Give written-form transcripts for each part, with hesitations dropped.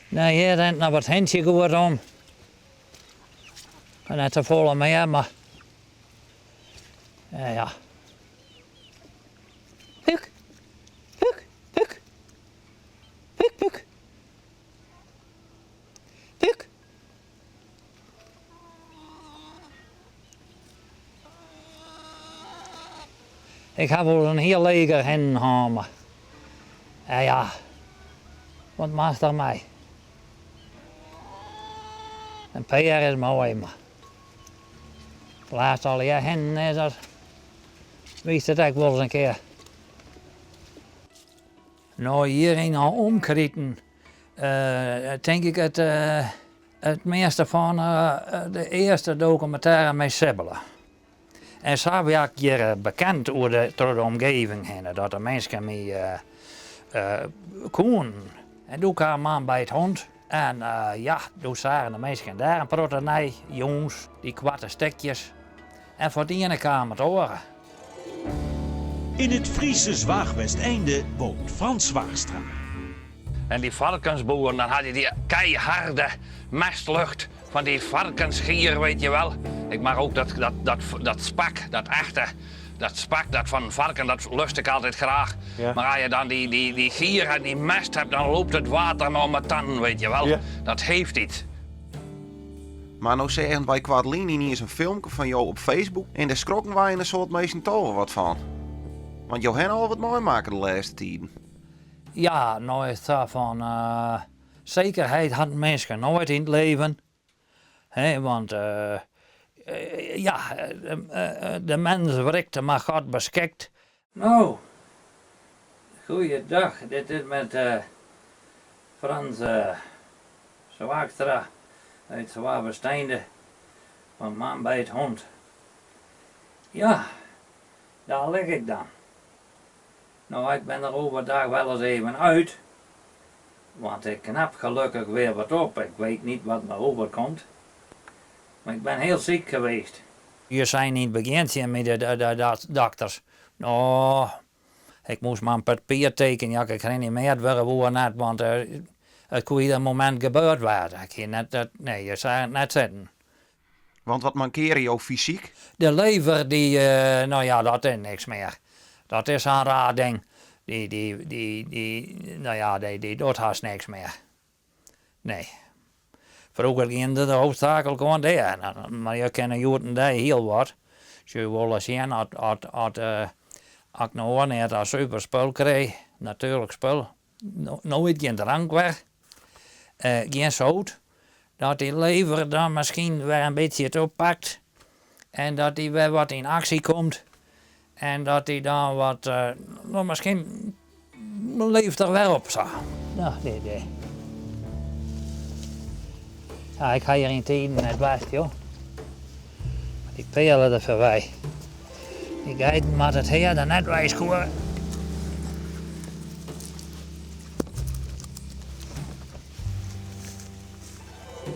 Nee, hjir rint noch wat hintsjegoed om. Net safolle mear, mar ja. Puk, puk, puk. Puk, puk. Puk. Ik ha wol in hiel leger hinnen hân, mar ja, wat moatst dermei? In pear is moai, mar lêst allegear hinnen is, dat witst it ek wolris in kear. No, hjir yn de omkriten tink ik it It measte fan de earste dokumintêre mei Sibbele. En sa wie ik hjir bekend oer de, troch de omgeving hinne, dat de minsken my koenen. En doe kaam Man Bijt Hond en ja, doe seagen de minsken dêr in protte nei, jûns, dy koarte stikjes. En fan it iene kaam it oare. In het Friese Zwaagwesteinde woont Frans Zwaagstra. En die varkensboeren, dan had je die keiharde mestlucht van die varkensgier, weet je wel. Ik mag ook dat, dat, dat, dat spak, dat echte, dat spak dat van een varken, dat lust ik altijd graag. Ja. Maar als je dan die, die, die gier en die mest hebt, dan loopt het water me om mijn tanden, weet je wel. Ja. Dat heeft iets. Mar no seagen wy koartlyn yniens in filmke fan jo op Facebook en dêr skrokken wy en in soad minsken toch wol wat fan. Want jo hawwe al wat meimakke de lêste tiden. Ja, no is it sa fan sekerheid hat in minske noait yn it leven. Hè, want ja, de mens wrikt, maar God beschikt. No, goeiedag, dit is met Frans Zwaagstra uit Zwaagwesteinde van Man Bijt Hond. Ja, daar lig ik dan. No, ik ben er overdag wel eens even uit, want ik knap gelukkig weer wat op. Ik weet niet wat me overkomt, maar ik ben heel ziek geweest. Je seinen yn it begjin tsjin my, de dokters, no, ik moast mar in papier tekenje as ik reanimeard wurde woe net, want it koe ieder momint gebeurd wêze. Ik hie net, nee, je seagen it net sitten. Want wat mankearre jo fysyk? De lever, dy, no ja, dat is niks mear. Dat is sa'n raar ding. Dy, dy, dy, dy, no ja, dy, dy docht hast niks mear. Nee. Froeger giene de hoofdzakelijk oan dea. Mar je kinne hjoed-en-dei hiel wat. Soe je wolle sjen at, at, at, at ik no net as suver spul krij, natuerlik spul, noait gjin drank wer, gjin sout, dat dy lever dan miskien wer in bytsje it oppakt en dat dy wer wat yn aksje komt en dat dy dan wat, no miskien leeft er wer op sa. No, dit, dit. Ja, ik ha hjir yn tiden net west, joh. Dy peallen der foarby. Dy geiten moatte it hea der net weiskuorre.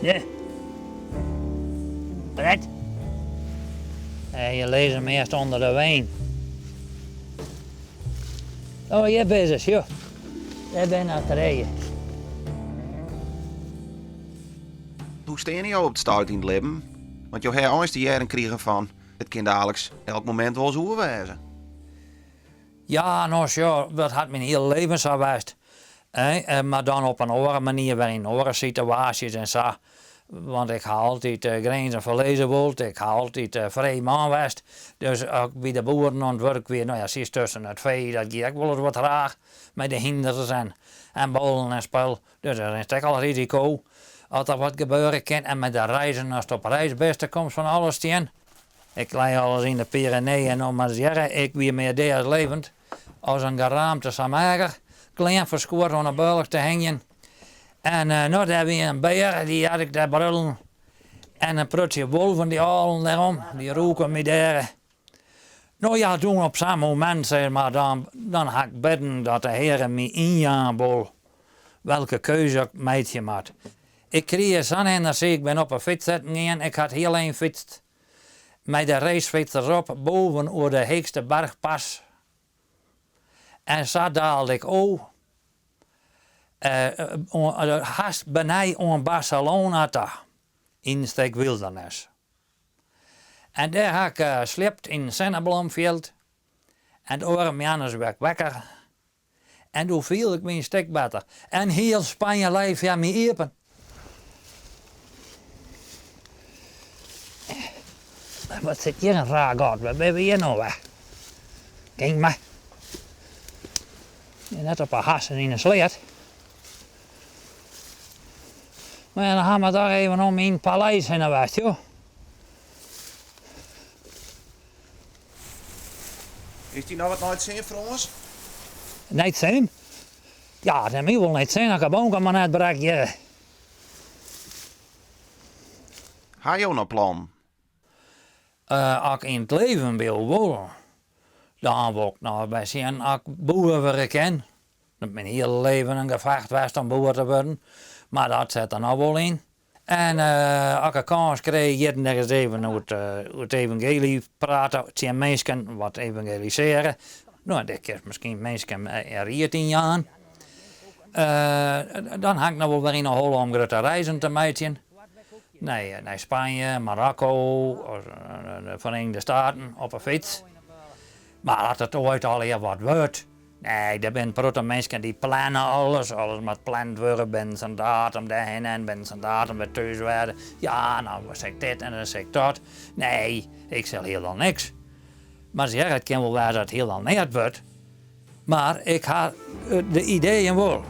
Ja. Red. Je lizze meast ûnder de wein. Oh, hjir binne se, sjoch. Dêr binne er trije. Hoe steane jo op it stuit yn it libben? Want jo hawwe eins te hearren krigen fan it kin daliks elk momint wolris oer wêze. Ja, no sjoch, dat hat myn hiele leven sa west. Mar dan op in oare manier, wer yn oare situaasjes en sa. Want ik ha altyd grinzen ferlizze wold, ik ha altyd frij man west. Dus as ik by de boeren oan it wurk wie, no ja, sietst tusken it fee, dat gie ek wolris wat raar mei de hynders en bollen en spul. Dus dêr rinst ek al risiko as der wat gebeure kin. En mei de reizen, ast op reis bist, dan komst fan alles tsjin. Ik lei alris yn de Pyreneeën om mar ris hearre, ik wie mear dea as levend, as in geraamte sa meager, klean ferskuord oan 'e bealch te hingjen. En no, dêr wie in bear, dy hearde ik dêr brullen. En in protsje wolven, dy âlen dêrom, dy roeken my dêr. No ja, doe op sa'n momint, sis mar, dan, dan ha ik bidden dat de Heare my ynjaan wol welke keuze ik meitsje moat. Ik krige sa'n enerzjy, ik bin op 'e fyts sitten gien, ik ha it hiel ein fytst mei de racefytsers op boven oer de heechste berchpas. En sa daalde ik ôf. Hast benei oan Barcelona ta, yn in stik wyldernis. En dêr ha ik sliept yn in sinneblomfjild en de oare moarns wurd ik wekker en doe fielde ik my in stik better. En hiel Spanje lei foar my iepen. Wat sit hjir in raar gat, wêr binne we hjir no wer? King my. Net op 'e hassen yn 'e sleat. Mar ja, dan ha we toch even om myn paleis hinne west, joh. Is dy noch wat nei it sin, Frâns? Nei it sin? Ja, it is my wol nei it sin, as ik de bonken mar net brek hjir. Ha jo noch plannen? As ik yn it leven bliuwe wol, dan wol ik noch wer sjen as ik boer wurde kin. It myn hiele leven in gefacht west om boer te wurden, mar dat set der noch wol yn. En as ik de kâns krij hjir en dêr ris even oer it evangelie prate tsjin minsken, wat evangelisearje, no dêr kinst miskien minsken ried yn jaan. Dan ha ik noch wol wer yn 'e holle om grutte reizen te meitsjen. Nei Spanje, Marokko, de Feriene Steaten op 'e fyts. Mar as it oait allegear wat wurdt, nee, der binne in protte minsken dy planne alles, alles moat pland wurde, binnen sa'n datum dêrhinne en binnen sa'n datum wer thús wêze. Ja, no sil ik dit en dan sil ik dat. Nee, ik sil hielendal niks. Mar ja, it kin wol wêze dat it hielendal neat wurdt, mar ik ha de ideeën wol.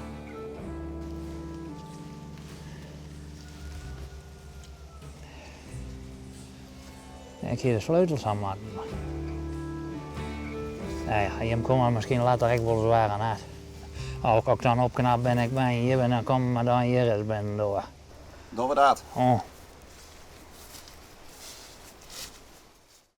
Ik hie de sleutels ha moatten. Nee, jim komme miskien letter ek wolris wer en net. As ik dan opknapt bin, ik ben hjir en dan komme we dan hjir ris binnendoar. Dogge we dat. Oh.